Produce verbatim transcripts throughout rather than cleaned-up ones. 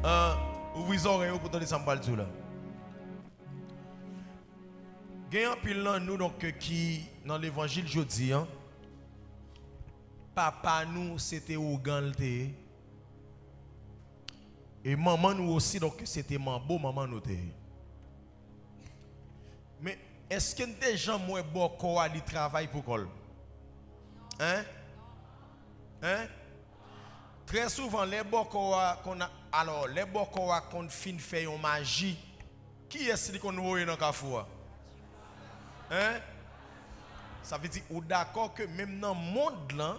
Ah, ouvri zòrèy ou pou tande sa m pral di w la. Gen anpil nan nou, donk, ki nan levanjil jodi a, papa nou se te ougan l te ye. E manman nou osi, donk, se te manbo manman nou te ye. Men, èske n te janm wè bòkò a li travay pou kò l? Hein? Hein? Trè souvan, lè bòkò a konn, alò, lè bòkò a konn fin fè yon maji, kiyès li konn voye nan kafou a? Hein? Sa vle di, ou dakò ke menm nan mond lan,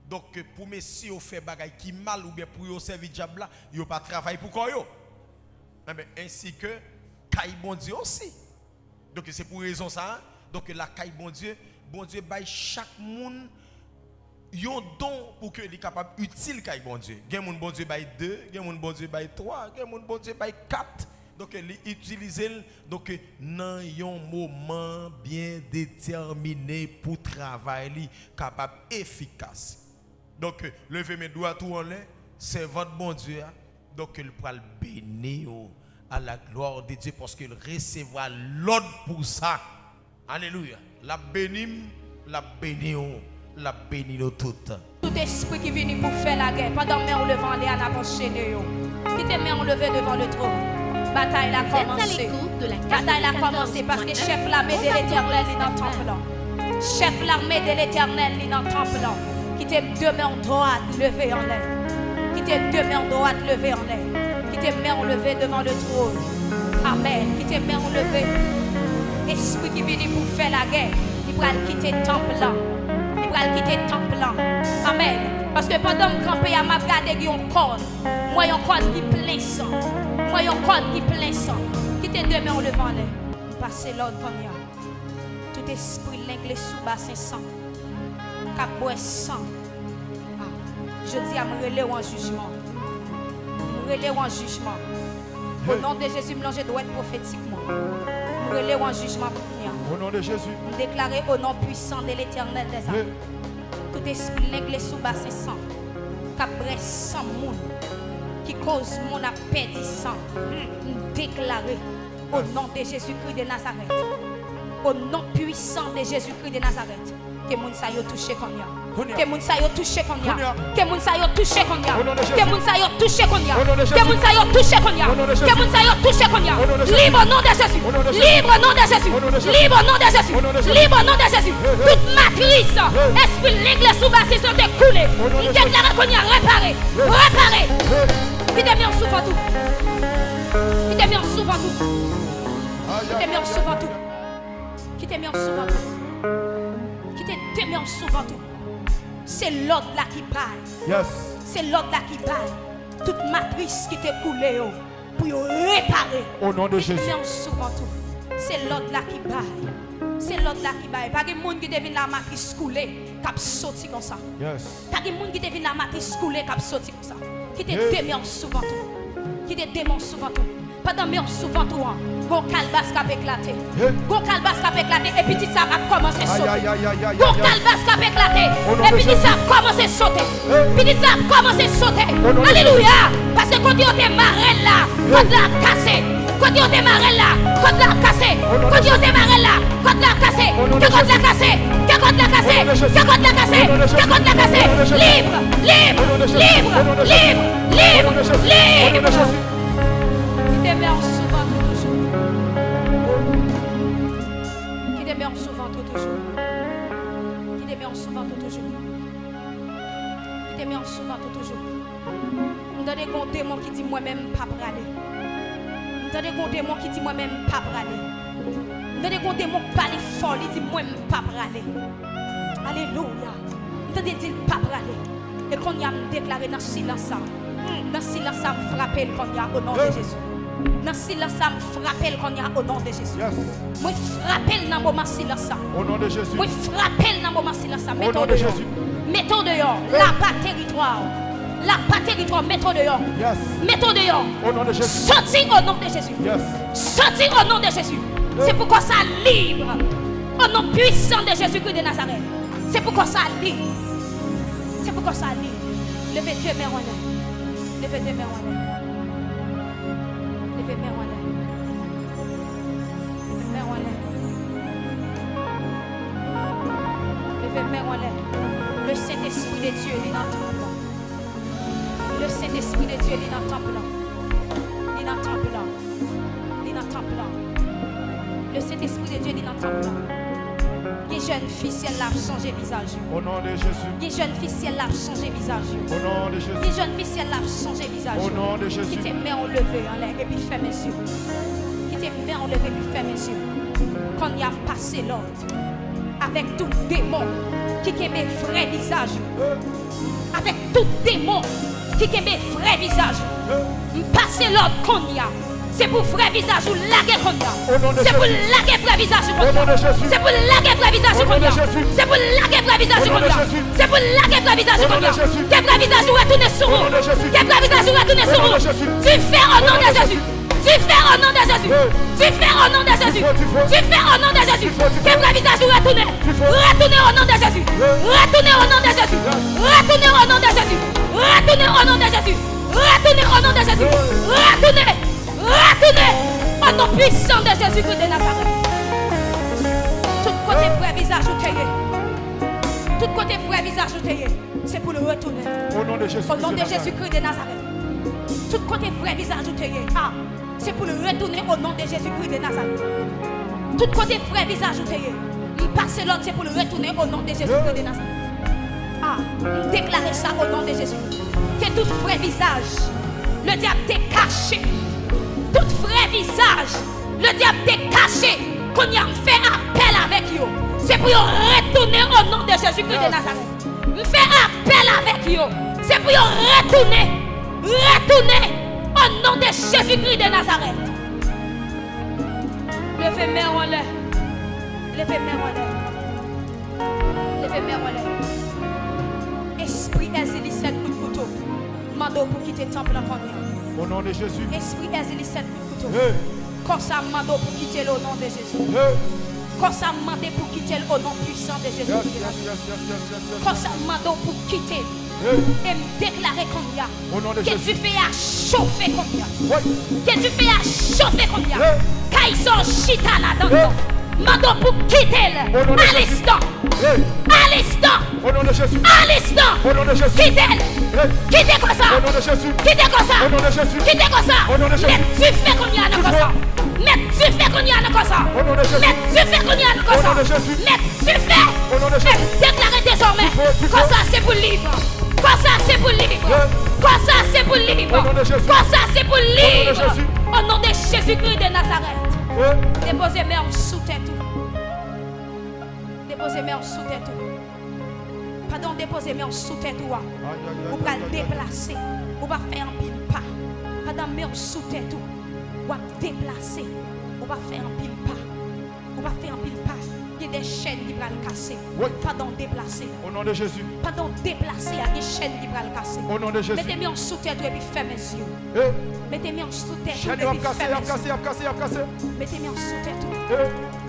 donk, ke pou mesye yo fè bagay ki mal oubyen pou yo sèvi dyab la, yo pa travay pou kò yo. Enben, ensi ke kay Bondye osi. Donk, se pou rezon sa a. Donk, lakay Bondye, Bondye bay chak moun yon don pou ke li kapab itil kay Bondye. Gen moun Bondye bay de, gen moun Bondye bay twa, gen moun Bondye bay kat. Donk, li itilize l, donk, nan yon moman byen detèmine pou travay li kapab efikas. Donk, leve men dwat ou anlè, sèvant Bondye a. Donk, l pral beni w à la gloire de Dieu, paske l resevwa lòd pou sa. Alelouya. L ap beni m, l ap beni w, l ap beni nou tout. Tout espri ki vini pou fè lagè, pandan men w leve anlè a, n ap anchene yo. Kite men w leve devan le tròn. Batay la kòmanse. Batay la kòmanse, paske chèf lame de Letènèl li nan tanp lan. Chèf lame de Letènèl li nan tanp lan. Kite de men w dwat leve anlè. Kite de men w dwat leve anlè. Kite men w leve devan le tròn. Amèn. Kite men w leve. Espri ki vini pou fè lagè, li pral kite tanp lan. Li pral kite tanp lan. Amèn. Paske pandan m kanpe a, m ap gade gen yon kòn. M wè yon kòn ki plen san. M wè yon kòn ki plen san. Kite de men w leve anlè. M pase lòd kounye a. Tout espri lengle sou basen san k ap bwè san. Ah, jodi a, m rele w an jijman. M rele w an jijman. O non de Jezi, m lonje dwèt pwofetik mwen. M rele w an jijman kounye a. O non de Jezi. M deklare o non pwisan de Letènèl dèzame. Tout espri lengle sou basen san k ap bwè san moun, ki koz moun ap pèdi san. M deklare o non de Jezikri de Nazarèt. O non pwisan de Jezikri de Nazarèt. Ke moun sa yo touche kounye a. Ke moun sa yo touche kounye a. Ke moun sa yo touche kounye a. Ke moun sa yo touche kounye a. Ke moun sa yo touche kounye a. Ke moun sa yo touche kounye a. Libre au nom de Jésus. Libre au nom de Jésus. Libre au nom de Jésus. Libre au nom de Jésus. Tout matris, espri lengle sou basis yo te koule. M deklare kounye a, repare. Repare. Kite men w sou vant ou. Kite men w sou vant ou. Kite men w sou vant ou. Kite men w sou vant ou. Kite de men w sou vant ou. Se lòd la ki bay. Yes. Se lòd la ki bay. Tout matris ki te koule yo, pou yo repare. O non de Jezi. Kite men w sou vant ou. Se lòd la ki bay. Se lòd la ki bay. Pa gen moun ki te vin la matris koule, k ap soti konsa. Yes. Pa gen moun ki te vin la matris koule, k ap soti konsa. Kite de men w sou vant ou. Kite de men w sou vant ou. Pandan men w sou vant ou an, gon kalbas k ap eklate. Gon kalbas k ap eklate e pitit sa ap kòmanse sote. Gon kalbas k ap eklate e pitit sa ap kòmanse sote. Pitit sa ap kòmanse sote. Alelouya! Paske kote yo te mare l la, kòd la ap kase. Kote yo te mare l la, kòd la ap kase. Kote yo te mare l la, kòd la ap kase. Ke kòd la kase. Ke kòd la kase. Ke kòd la kase. Ke kòd la kase. Libre, libre, libre, libre, libre, libre. Kite men w sou vant ou toujou. Kite men w sou vant ou toujou. Kite men w sou vant ou toujou. Kite men w sou vant ou toujou. M tande gon demon ki di mwen menm m pa prale. M tande gon demon ki di mwen menm m pa prale. M tande gon demon k pale fò, li di mwen m pa prale. Alelouya. M tande l di l pa prale. E kounye a m deklare nan silans sa. Nan silans sa m frape l kounye a o non de Jezi. Nan silans sa m frape l kounye a o non de Jezi. Mwen frape l nan moman silans sa. O non de Jezi. Mwen frape l nan moman silans sa. Mete w deyò. Mete w deyò. Laba teritwa. Laba teritwa. Mete w deyò. Mete w deyò. O non de Jezi. Soti o non de Jezi. Soti o non de Jezi. Se pou kò sa libre. O non pwisan de Jezikri de Nazarèt. Se pou kò sa libre. Se pou kò sa libre. Leve de men w anlè. Leve de men w anlè. de Dye, li nan tanp lan. Le Sentespri de Dye, li nan tanp lan. Li nan tanp lan. Li nan tanp lan. Le Sentespri de Dye, li nan tanp lan. Gen jèn fi, syèl la ap chanje vizaj yo. Au nom de Jésus. Gen jèn fi, syèl la ap chanje vizaj yo. Au nom de Jésus. Gen jèn fi, syèl la ap chanje vizaj yo. Au nom de Jésus. Kite men w leve anlè epi fèmen zye w. Kite men w leve epi fèmen zye w. Kounye a m pase lòd avèk tout demon ki kenbe vrè vizaj ou. Avèk tout demon ki kenbe vrè vizaj ou. M pase lòd kounye a. Se pou vrè vizaj ou lage kounye a. Se pou lage vrè vizaj ou kounye a. Se pou lage vrè vizaj ou kounye a. Se pou lage vrè vizaj ou kounye a. Se pou lage vrè vizaj ou kounye a. Ke vrè vizaj ou retounen sou ou. Ke vrè vizaj ou retounen sou ou. Dife o non de Jezi. Dife o non de Jezi. Dife o non de Jezi. Dife o non de Jezi. Ke vrè vizaj ou retounen. Retounen o non de Jezi. Retounen o non de Jezi. Retounen o non de Jezi. Retounen o non de Jezi. Retounen o non de Jezi. Retounen. Retounen o non pwisan de Jezikri de Nazarèt. Tout kote vrè vizaj ou te ye. Tout kote vrè vizaj ou te ye. Se pou l retounen. O non de Jezikri de Nazarèt. Tout kote vrè vizaj ou te ye. A. Se pou l retounen o non de Jezikri de Nazarèt. Tout kote vrè vizaj ou te ye. M pase lòd, se pou l retounen o non de Jezikri de Nazarèt. A. M deklare sa o non de Jezi. Ke tout vrè vizaj, le dyab te kache. Tout vrè vizaj, le dyab te kache. Kounye a m fè apèl avèk yo. Se pou yo retounen o non de Jezikri de Nazarèt. M fè apèl avèk yo. Se pou yo retounen. Retounen. O non de Jezikri de Nazarèt. Leve men w anlè. Leve men w anlè. Leve men w anlè. Espri Èzili sèt kout kouto. Mande w pou kite tanp lan kounye a. O non de Jezi. Espri Èzili sèt kout kouto. Kò sa m mande w pou kite l o non de Jezi. Kò sa m mande pou kite l o non pwisan de Jezi. Kò sa m mande w pou kite l. E m deklare kounye a ke dife a chofe kounye a. Ke dife a chofe kounye a. Kay sa w chita ladan l nan. Mande w pou kite l. Alistan. Alistan. Alistan. Kite l. Kite kò sa. Kite kò sa. Kite kò sa. Met dife kounye a nan kò sa. Met dife kounye a nan kò sa. Met dife kounye a nan kò sa. Met dife. E m deklare dezòmè. Kò sa se pou lib. Kò sa se pou lib. Kò sa se pou lib. Kò sa se pou lib. O non de Jezikri de Nazarèt. Depoze men w sou tèt ou. Depoze men w sou tèt ou. Pandan w depoze men w sou tèt ou a, ou pral deplase. Ou p ap fè anpil pa. Pandan men w sou tèt ou, w ap deplase. Ou p ap fè anpil pa. Ou p ap fè anpil pa. Gen de chèn ki pral kase. Pandan w deplase a. O non de Jezi. Pandan w deplase a, gen chèn ki pral kase. O non de Jezi. Mete men w sou tèt ou epi fèmen zye w. Mete men w sou tèt ou epi fèmen zye w. Mete men w sou tèt ou.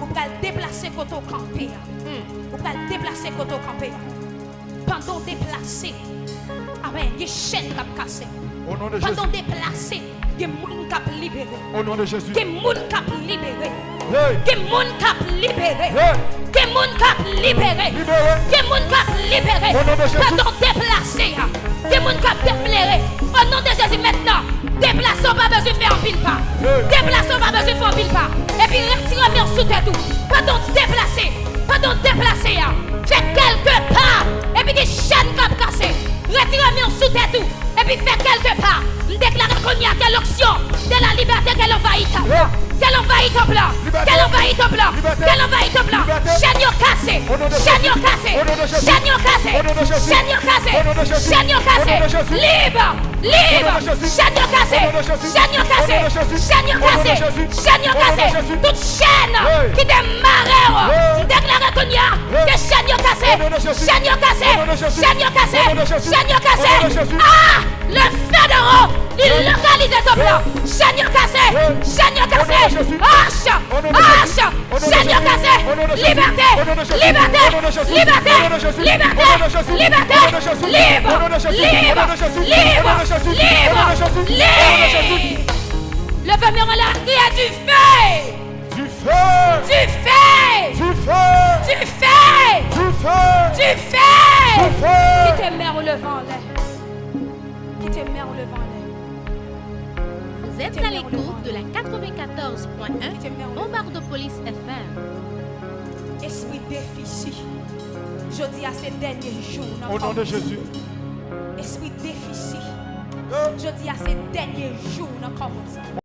Ou pral deplase kote w kanpe a. Ou pral deplase kote w kanpe a. Pandan w deplase, amèn, gen chèn k ap kase. Pandan w deplase, gen moun k ap libere. Gen moun k ap libere. Gen moun k ap libere. Gen moun k ap libere. Gen moun k ap libere. Pandan w deplase a, gen moun k ap deplere. O non de Jezi, mentnan, deplase, w pa bezwen fè anpil pa. Deplase, w pa bezwen fè anpil pa. Epi retire men w sou tèt ou. Pandan w deplase, pandan w deplase a, fè kèlke pa. Epi gen chèn k ap kase. Retire men w sou tèt ou. Epi fè kèlke pa. M deklare kounye a ke lonksyon de la libète ke l anvayi tanp lan. Ke l anvayi tanp lan. Ke l anvayi tanp lan. Ke l anvayi tanp lan. Chèn yo kase. Chèn yo kase. Chèn yo kase. Chèn yo kase. Chèn yo kase. Lib. Lib. Chèn yo kase. Chèn yo kase. Chèn yo kase. Chèn yo kase. Tout chèn ki te mare w. M deklare kounye a ke chèn yo kase. Chèn yo kase. Chèn yo kase. Chèn yo kase. Ah! Le feu d'en haut, li lokalize tanp lan. Chèn yo kase. Chèn yo kase. Ach! Ach! Chèn yo kase. Libète. Libète. Libète. Libète. Libète. Lib. Lib. Lib. Lib. Leve men w anlè, kriye dife. Dife! Dife! Dife! Dife! Dife! Dife! Dife! Kite Kite men w leve anlè. Kite men w leve anlè. Vous êtes à l'écoute de la quatre-vingt-quatorze point un Bombardopolis F M. Espri defisi. Jodi a se dènye jou nan Au nom de kòm. Jésus. Espri defisi. Jodi a se dènye jou nan kòm sa.